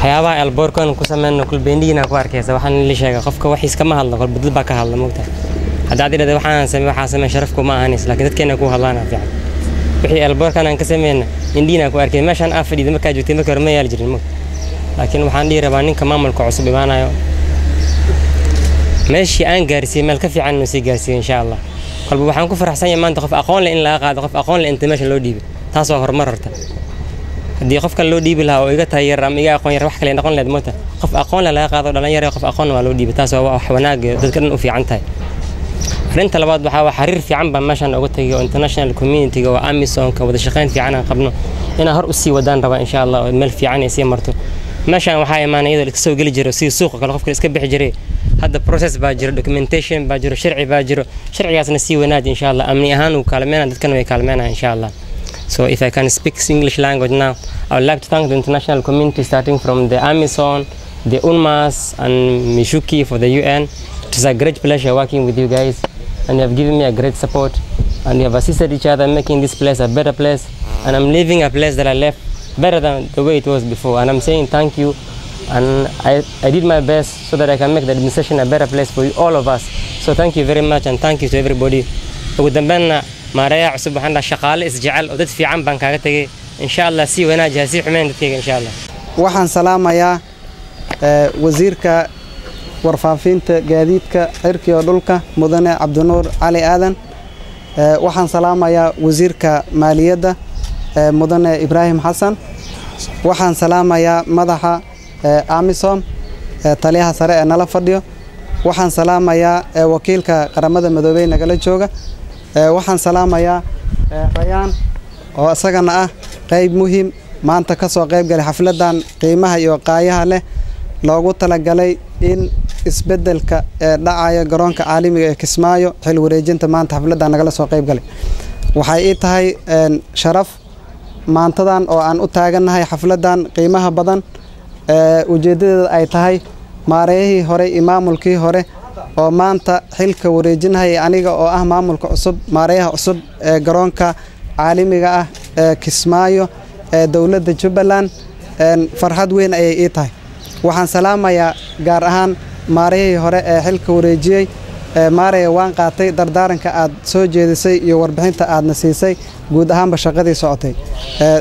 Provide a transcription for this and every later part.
Waxyaabaha airportkan ku sameyno kulbeendigina ku arkaysa. Waxaan la sheega, qofka waxiis kama hadlo, kolba dad baa ka hadla, moogtahay. Haddaad idhahda waxaan samey, waxaan samey, sharafku ma ahaanays, laakiin dadkeena ku hadlaana fiican. Wixii airportkan aan ka sameyna indhiina ku arkay. Meeshaan aa fadhiida markaa joogtay, markii hore ma yaali jirin, moogta. Laakiin waxaan dhihi rabaa ninka maamulka cusub imaanayo, meeshii aan gaarsiiyey meel ka fiican inuu sii gaarsiiyo, insha Allah. Kolba waxaan ku faraxsan yahay maanta qof aqoon leh in laga qaado, qof aqoon leh inta meesha loo dhiibay. Taas waa horumar. Horta haddii qof kale loo dhiibi lahaa oo iga tahay yar ama iga aqoon yar, wax kale noqon lahayd moota. Qof aqoon leh laga qaado, dhalinyaro, qof aqoon waa loo dhiibay. Taas waa wax wanaag dadka dhan u fiican tahay. Arrinta labaad waxaa waa xiriir fiican baa meeshaan uga tagay oo international community-ga oo AMISOMka wada shaqayn fiican aan qabno inaan hor usii wadaan rabaa, insha Allah, oo meel fiican ay sii marto. Meeshaan waxaa imaanay iyadoo iska soo geli jiro sidii suuqa kale, qofka iska bixi jiray. Hadda process baa jiro, documentation baa jiro, sharci baa jiro. Sharcigaasna sii wanaaji, insha Allah. Amni ahaan uu kaalmeynaa, dadkana way kaalmeynaa, insha Allah. So if I can speak English language now, I would like to thank the international community, starting from the AMISOM, the UNMAS and Mishuki for the UN. It is a great pleasure working with you guys, and you have given me a great support, and we have assisted each other, making this place a better place, and I'm leaving a place that I left better than the way it was before, and I'm saying thank you, and I did my best so that I can make the administration a better place for you, all of us. So thank you very much and thank you to everybody. Ugu dambeynna maareeyaha cusub waxaan dhahaa, shaqaale isjecel oo dad fiican baan kaaga tegay. Insha Allah sii wanaaji, ha sii xumeyn dadkayga, insha Allah. Waxaan salaamayaa wasiirka warfaafinta, gaadiidka cirkiga dhulka, mudane Cabdinuur Cali Aadan. Waxaan salaamayaa wasiirka maaliyadda, mudane Ibraahim Xasan. Waxaan salaamayaa madaxa AMISOM, taliyaha sare ee nala fadhiyo. Waxaan salaamayaa wakiilka Qaramada Midoobey nagala jooga. Waxaan salaamayaa Rayaan oo isagana ah qayb muhiim maanta ka soo qayb galay xafladan qiimaha iyo qaayaha leh loogu talagalay in isbeddelka ee dhacaya garoonka caalamiga ee Kismaayo, xil wareejinta maanta xafladan nagala soo qayb galay. Waxay ii tahay sharaf maantadan oo aan u taagannahay xafladan qiimaha badan, ujeeddadeeda ay tahay maareeyihii hore iyo maamulkii hore oo maanta xilka wareejinahaya, aniga oo ah maamulka cusub, maareeyaha cusub ee garoonka caalamiga ah ee Kismaayo ee dowladda Jubbaland. Farxad weyn ayay ii tahay. Waxaan salaamayaa gaar ahaan maarayihii hore ee xilka wareejiyey. Maaraya, waan qaatay dardaaranka aad soo jeedisay iyo warbixinta aadna siisay guud ahaanba shaqadii socotay.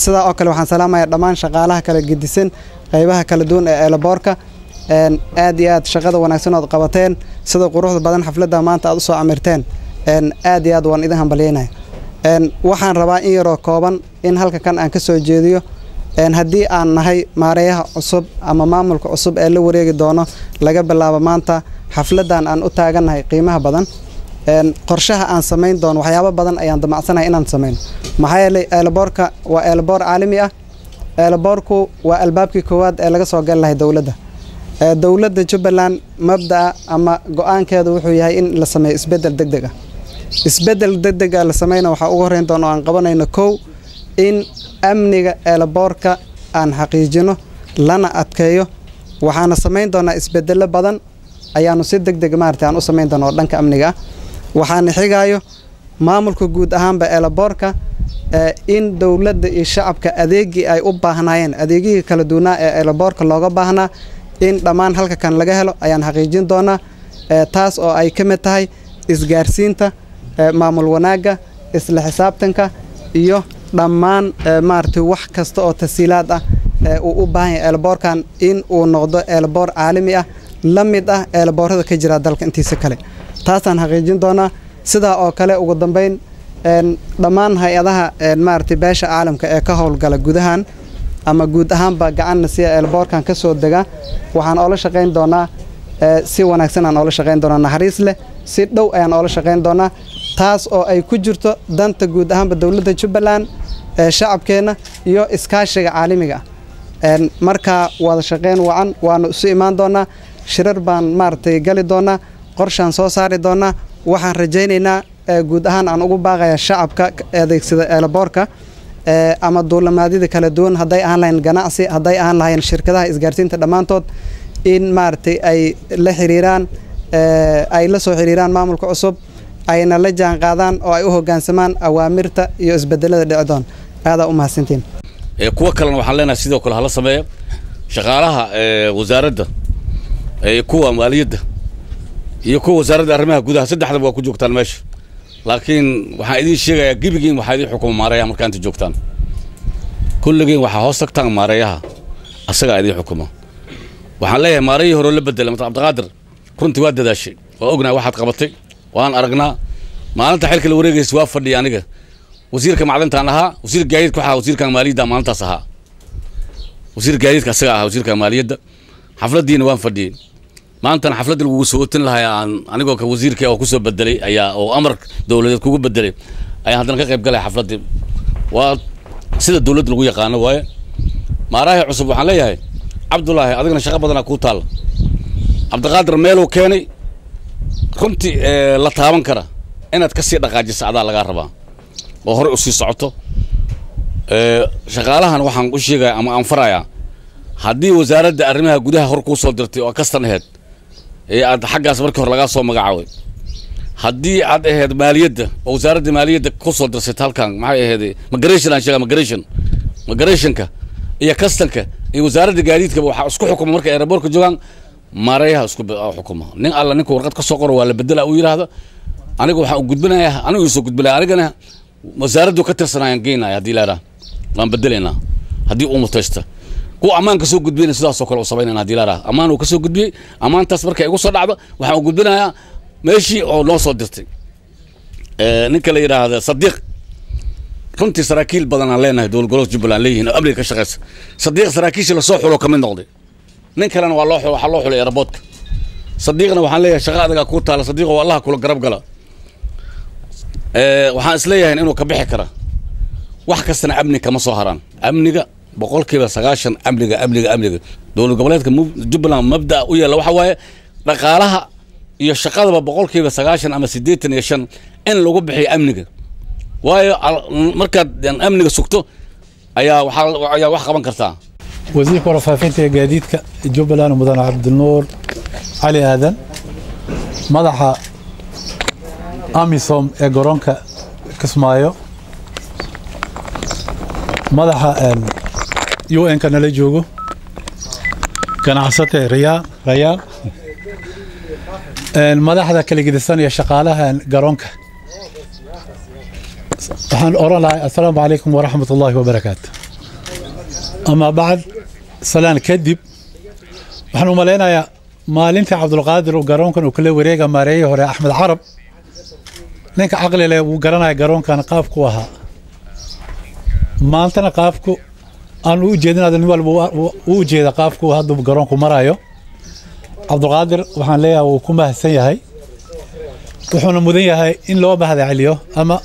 Sidaa oo kale waxaan salaamayaa dhammaan shaqaalaha kala gedisan, qaybaha kala duwan ee airportka. Aad iyo aad shaqada wanaagsan ood qabateen, sida quruxda badan xafladda maanta aad usoo camirteen, aad iyo aad waan idin hambalyeynaya. Waxaan rabaa in yaroo kooban in halka kan aan ka soo jeediyo. Haddii aan nahay maareeyaha cusub ama maamulka cusub ee la wareegi doono laga bilaabo maanta xafladan aan u taagannahay qiimaha badan, qorshaha aan samayn doono, waxyaabo badan ayaan damacsanahay inaan samayno. Maxaa yeelay airportka waa airport caalami ah. Airportku waa albaabkii koowaad ee laga soo gali lahay dowladda. Dowladda Jubbaland mabda'a ama go-aankeedu wuxuu yahay in la sameeyo isbeddel deg deg ah. Isbeddel deg deg ah la sameyna waxaa ugu horreyn doona oo aan qabanayno, kow, in amniga airportka aan xaqiijino lana adkeeyo. Waxaana samayn doonaa isbedello badan ayaanu si deg deg maaragtay aan u samayn doona oo dhanka amniga ah. Waxaana xigaayo maamulka guud ahaanba airportka, in dowladda iyo shacabka adeegii ay u baahnaayeen, adeegihii kala duwanaa ee airportka looga baahnaa, in dhammaan halka kan laga helo ayaan xaqiijin doonaa, taas oo ay ka mid tahay isgaarsiinta, maamul wanaagga, isla xisaabtanka iyo dhammaan maaragtay wax kasta oo tasiilaad ah uu u baahan yahay airportkan in uu noqdo airport caalami ah, la mid ah airportada ka jira dalka intiisa kale. Taasaan xaqiijin doonaa. Sidaa oo kale, ugu dambeyn, dhammaan hay-adaha maaragtay beesha caalamka ee ka howlgala gudahan ama guud ahaanba gacanna siya airportkan ka soo dega, waxaan oola shaqayn doonaa si wanaagsan, aan oola shaqayn doonaa naxariis leh, si dhow ayaan oola shaqayn doonaa, taas oo ay ku jirto danta guud ahaanba dowladda Jubbaland, shacabkeenna iyo iskaashiga caalamiga ah. Markaa wada shaqayn wacan waanu isu imaan doonaa, shirar baan maaragtay gali doonaa, qorshaan soo saari doonaa. Waxaan rajaynaynaa, guud ahaan aan ugu baaqaya shacabka adeegsada airportka ama duulimaadyada kala duwan, hadday ahaan lahayn ganacsi, hadday ahaan lahayn shirkadaha isgaarsiinta, dhammaantood in maaragtay ay la xiriiraan, ay la soo xiriiraan maamulka cusub, ayna la jaan qaadaan oo ay u hoggaansamaan awaamirta iyo isbedelada dhici doon. Aadaa u mahadsantiin. Kuwa kalena waxaan leenahay sidoo kale hala sameeya. Shaqaalaha wasaaradda, kuwa maaliyadda iyo kuwa wasaaradda arrimaha gudaha, saddexdaba waa ku joogtaan meesha, laakiin waxaan idiin sheegayaa gebigiin waxaa idiin xukuma maareeyaha. Markaa inta joogtaan kulligiin waxaa hoos tagtaan maareeyaha, asagaa idiin xukuma. Waxaan leeyahay maarayihii hore la bedelay, Mr Cabdiqaadir, runtii waa dadaashay, waa ognahay waxaad qabatay, waan aragnaa. Maalinta xilka la wareegaysa waa fadhiya aniga, wasiirka macdantaan ahaa, wasiirka gaadiidka waxaa wasiirkan maaliyadda maalintaas ahaa, wasiirka gaadiidka asaga ahaa wasiirka maaliyadda. Xafladdiina waan fadhiyey. Maantana xafladda lagugu soo otin lahaa aan anigoo ka wasiirka oo kusoo bedelay ayaa oo amar dowladeed kugu bedelay ayaan haddana ka qayb galay xafladdii. Waa sida dowladda lagu yaqaano waaye. Maaraha cusub waxaan leeyahay, Cabdulaahi, adigana shaqo badanaa kuu taalla. Cabdiqaadir meeluu keenay runtii la taaban kara, inaad ka sii dhaqaajiso adaa lagaa rabaa oo horey usii socoto. Shaqaalahan waxaan u sheegaya ama aan farayaa, haddii wasaaradda arrimaha gudaha hor kuu soo dirtay oo kastan aheyd ee aad xaggaas markii hore lagaa soo magacaabay, haddii aad ahayd maaliyadda oo wasaaradda maaliyadda ku soo dirsatay halkan, maxay ahayd, migration aan sheega, migrationka iyo kastanka iyo wasaaradda gaadiidkaba waxaa isku xukuma markay airportka joogaan maareeyaha isku xukuma. Nin alla ninka warqad ka soo qoro waa la bedela uu yidhaahdo, aniga waxaan u gudbinayaa, anigu isoo gudbinaya, anigana wasaaraddu ka tirsanayaan geynaya. Haddii laadhaa waan bedelaynaa haddii uu mutaysta. Kuwa ammaan ka soo gudbiyana sidaasoo kale u samaynayna. Haddii laadhaa ammaan uu ka soo gudbiyey, ammaantaas markay igu soo dhacdo waxaan u gudbinayaa meeshii oo noo soo dirtay. Ninka la yidhaahda Sadiiq, runtii saraakiil badan aan leenahay dowlad goboleedka Jubbaland leeyihiin oo amniga ka shaqeysa, Sadiiq saraakiisha lasoo xulo ka mid noqday. Nin kalena waa loo waxaa loo xulay airportka. Sadiiqna waxaan leeyahay shaqa adagaa kuu taala, Sadiiq oo Allaha kula garab gala. Waxaan isleeyahay inuu ka bixi kara wax kastana, amni kama soo haraan. Amniga 90% amniga, amniga, amniga dowlad goboleedka Jubbaland mabda'a u yaalla waxa waaye dhaqaalaha iyo shaqadaba 90% ama 85 in lagu bixiyo amniga, waayo markaad amniga sugto ayaa waxaa ayaa wax qaban kartaa. Wasiirka warfaafinta ee gaadiidka Jubbaland, mudane Cabdinuur Cali Aadan, madaxa AMISOM ee garoonka Kismaayo, madaxa UN-ka nala joogo, ganacsate Riyaa Rayaal, madaxda kala gedisan iyo shaqaalaha garoonka, waxaan oran lahay assalaamu calaykum waraxmat ullaahi wabarakaatu. Ama bacd salaan kadib, waxaan u malaynayaa maalintii Cabdulqaadir uu garoonkan uu kala wareega maareeyihii hore Axmed Carab, ninka caqli leh wuu garanaya garoonkan qaabku ahaa, maantana qaabku aan u ujeedin, nin walba u ujeeda qaabku hadda garoonku marayo. Cabdulqaadir waxaan leeyahay wuu ku mahadsan yahay, wuxuuna mudan yahay in loo mahad celiyo ama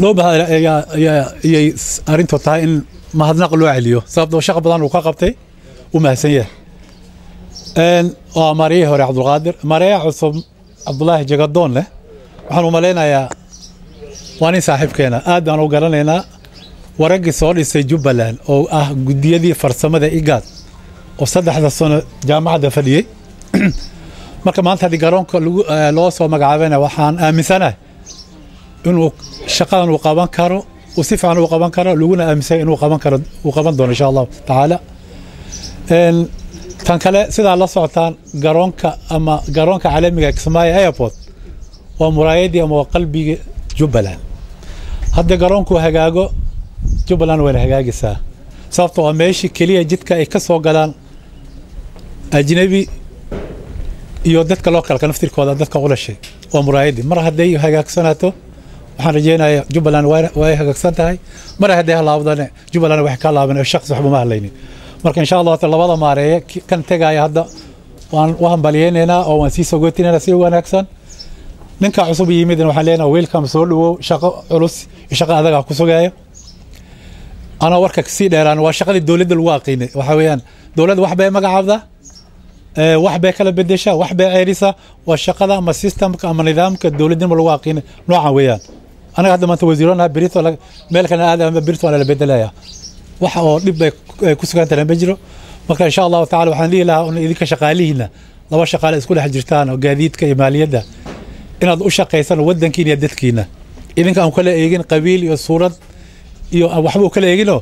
loo mahad ayay arrintu tahay in mahadnaq loo celiyo, sababtoo shaqo badan uu ka qabtay, u mahadsan yahay. Waa maariyihii hore Cabdulqaadir. Maareeyaha cusub Cabdulaahi Jagadoon leh waxaan u malaynayaa waa nin saaxiibkeena aad baan u garanaynaa, waraggii soo dhisay Jubbaland oo ah guddiyadii farsamada IGAD oo 3da sano jaamacadda fadhiyey. Marka maanta haddii garoonka loo soo magacaabayna, waxaan aaminsanahay inuu shaqadan uu qaban karo, uu si fiican uu qaban karo, laguna aaminsan inuu qaban karo, uu qaban doono insha Allahu tacaala. Tan kale, sidaa la socotaan, garoonka ama garoonka caalamiga Kismaayo Airport waa muraayadii ama waa qalbigii Jubbaland. Hadda garoonku hagaago, Jubbaland wayna hagaagaysaa, sababtoo waa meeshii keliya jidka ay ka soo galaan ajnabi iyo dadka localka naftirkooda, dadka u dhashay. Waa muraayadii. Mar hadday hagaagsanaato, waxaan rajeynayaa Jubbaland way hagaagsan tahay. Mar hadday halaabdane, Jubbaland wax ka laaban shaqsi waxba ma hadlaynin. Marka insha Allah labada maareeye kan tegaya hadda waan u hambalyeynaynaa oo waan sii sogotinaynaa si wanaagsan. Ninka cusub yimid waxaan leenahay welcome, soo dhawow, shaqo culus iyo shaqo adaga ku sugaya. Anaa warka kasii dheeraan, waa shaqadii dowladda lagu aqiinay. Waxa weeyaan dowladda wax bay magacaabdaa, wax bay kala bedeshaa, wax bay ceerisaa. Waa shaqada ama systemka ama nidaamka dowladnimo lagu aqiinay noocan weeyaan. Anaga hadda maanta wasiirona berito meel kale aad ama berito la bedelaya, waxa oo dhib ay ku sugan tahay ma jiro. Marka insha Allahu tacaala waxaan dhihi lahaa in idinka shaqaalihiina laba shaqaale isku dhex jirtaan oo gaadiidka iyo maaliyadda inaad u shaqaysaan waddankiina iyo dadkiina, idinka aan kala eegin qabiil iyo suurad iyo waxba u kala eegino.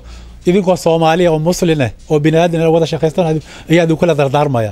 Idinkoo Soomaaliya oo Muslin ah oo bini aadan wada shaqaystan ayaa idin kula dardaarmaya.